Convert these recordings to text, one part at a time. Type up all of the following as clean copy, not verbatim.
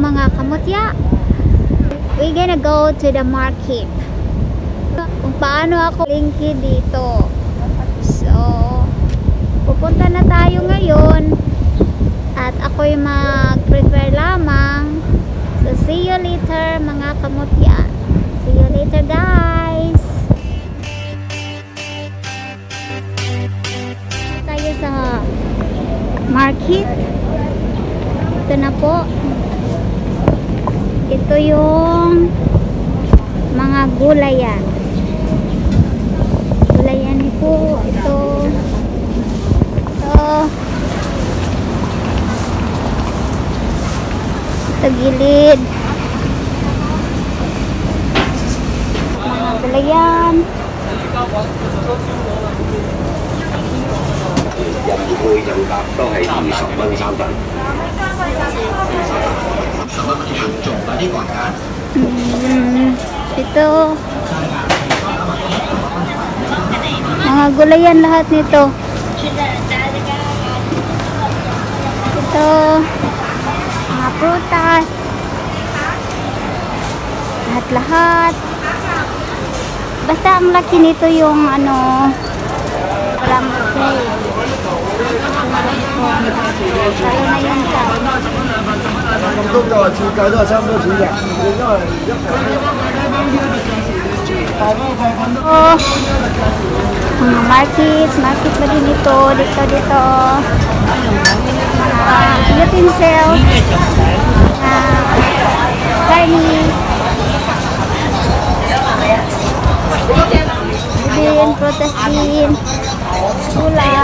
mga kamutya. We're gonna go to the market. Kung paano ako lingki dito. So, pupunta na tayo ngayon. At ako'y mag-prepare lamang. So, see you later mga kamutya. See you later guys. Tayo sa market. Ito na po. Ito yung mga gulayan. Gulayan po. Ito. Ito gilid. Mga gulayan. Ito mga gulayan lahat nito. Ito mga prutas, lahat basta ang laki nito yung ano, walang lalo na yung mga market pa din ito, dito mga utensils, karni, din, protest din, gulay,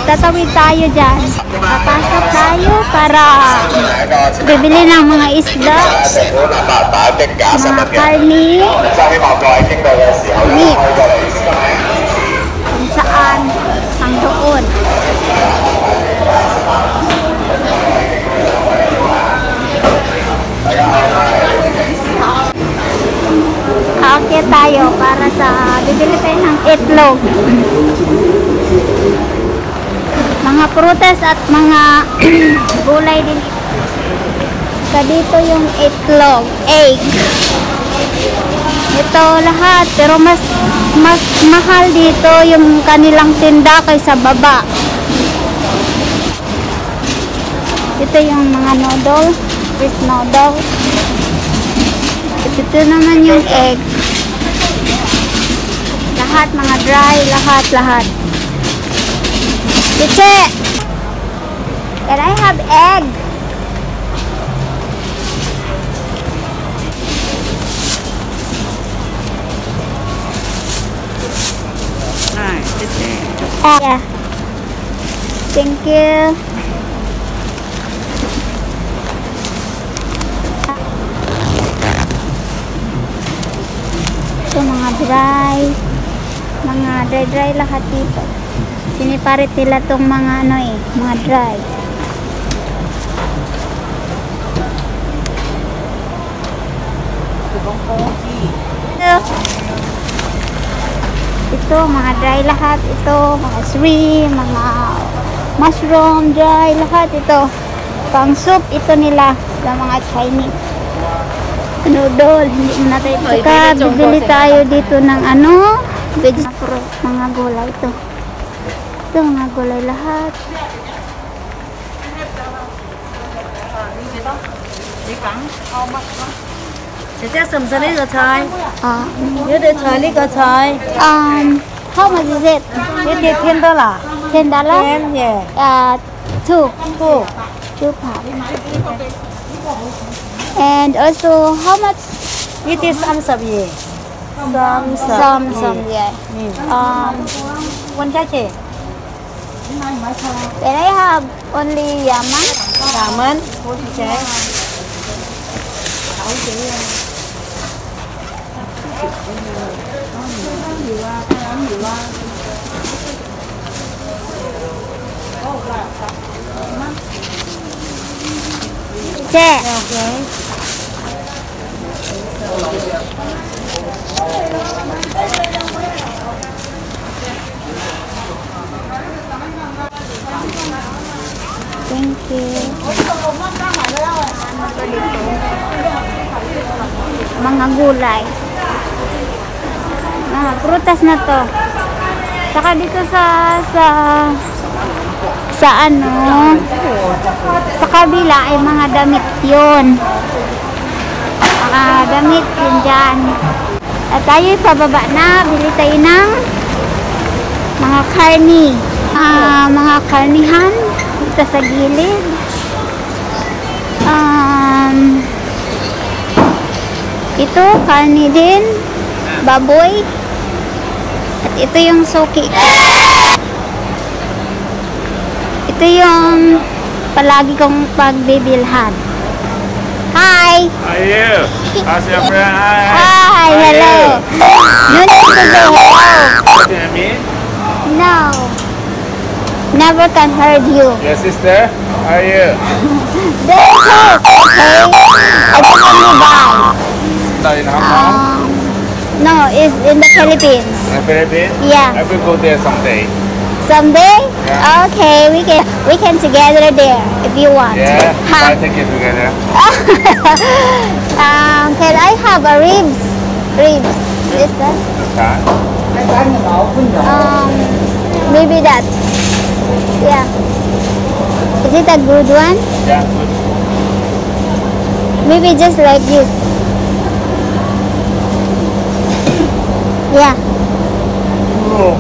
tatawid tayo dyan. Papasok tayo para bibili ng mga isda, mga karni, meat, kung saan ang doon. Aakyat tayo para sa bibili tayo ng itlog, mga prutas at mga gulay din. Sa dito yung itlog, egg. Ito lahat, pero mas mahal dito yung kanilang tinda kaysa baba. Ito yung mga noodle, fish noodle. Ito naman yung egg. Lahat mga dry, lahat. Chiche! Can I have egg? Yeah. Thank you. Ito mga dry lahat dito. Siniparit nila tong mga ano mga dry. Ito mga dry lahat. Ito mga shrimp, mga mushroom dry lahat ito. Pang soup ito nila sa mga Chinese noodle. Hindi mo natin saka bibili tayo dito ng ano, vegetable, mga gulay ito. Ito mga gulay lahat. How much is it? $10. $10? Yeah. Two pounds. And also, how much? It is some yeah. Some yeah. One chache. Can I have only yaman? Yaman. Okay. Che. Okay. Thank you. Mga gulay. Prutas na to. Saka dito sa ano, sa kabila ay mga damit yun. Mga damit yun dyan. At tayo pababa na, bili tayo ng mga karni. Mga karnihan dito sa gilid. Ito, karni din. Baboy. At ito yung suki. Ito yung palagi kong pagbibilhan. Hi! How are you? How's your friend? Hi, hello. No need to say hello. What do you mean? No. Never can hurt you. Your sister? How are you? That's it, okay? I can only buy. Not in Hong Kong? No, it's in the Philippines. In the Philippines? Yeah. I will go there someday. Someday? Yeah. Okay, we can together there if you want. Yeah, Huh? I take it together. Can I have a ribs? Ribs. This one? Okay. Maybe that. Yeah. Is it a good one? Yeah, good. Maybe just like this. Yeah. Oh.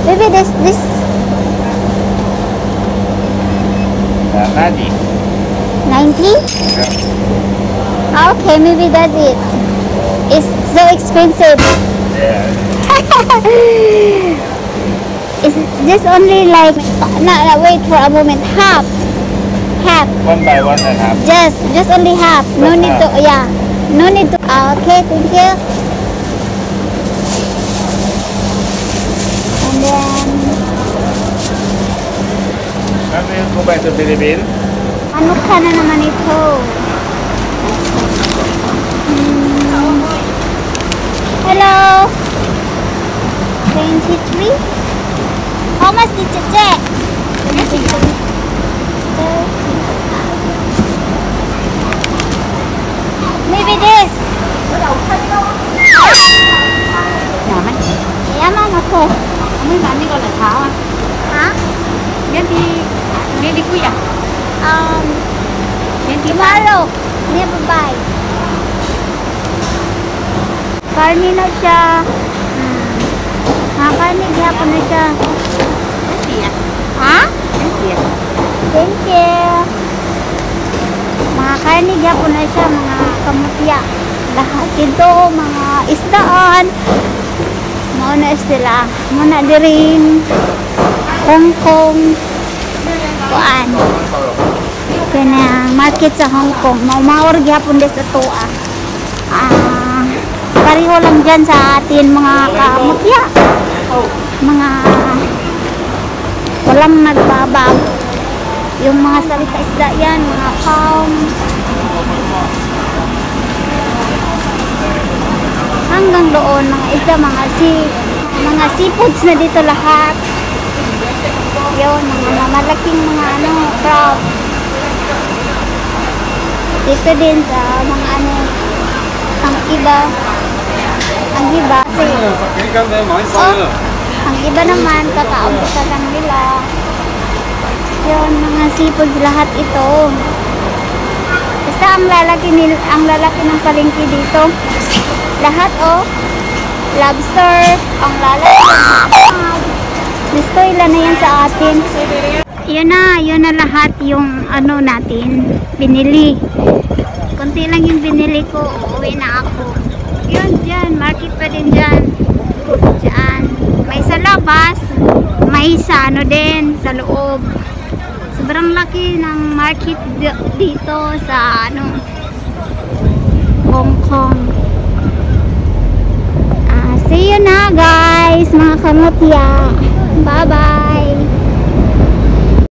Maybe this. 90. 90? Yeah. Okay, maybe that's it. It's so expensive. Yeah. It's just only like, no, wait for a moment, half. One by one and half. Just only half. No Just need half. to, yeah. No need to, okay, thank you. And then, When will you go back to Philippines? ano ka na naman ito? Hello? 23? How much did you check? 23. Maybe this. Yaman ako. Mấy bạn đi gọi là thảo à? Ha? Nghe đi quý à? Tomorrow. Nearby. Karni na siya. Karni gihapon na siya. Ha? Thank you. Mga karni gihapon na siya, mga kamutya. Lahat ito, mga isdaan. Muna sila. Muna dirin. Hong Kong. Kuan. Kaya market sa Hong Kong. Maumawar gihapon des ito pareho lang dyan sa atin mga kamutya. Mga walang nagbabago. Yung mga salita isda yan, mga palm. Hanggang doon, mga isda, mga seafoods na dito lahat. Yun, mga malaking mga crab. Dito din sa mga ang iba kasi ang iba naman kakaamputan lang nila. Yun, mga seafoods lahat ito. Basta ang lalaki ng palengke dito. Lahat lobster, ang lalaki. Gusto ilan na yan sa atin. Yun na lahat yung natin binili. Konti lang yung binili ko, uuwi na ako. Yun, dyan, market pa din dyan. Dyan. May sa labas, may sa din, sa loob. Sobrang laki ng market dito sa Hong Kong. See you na guys, mga kamutya. Bye bye.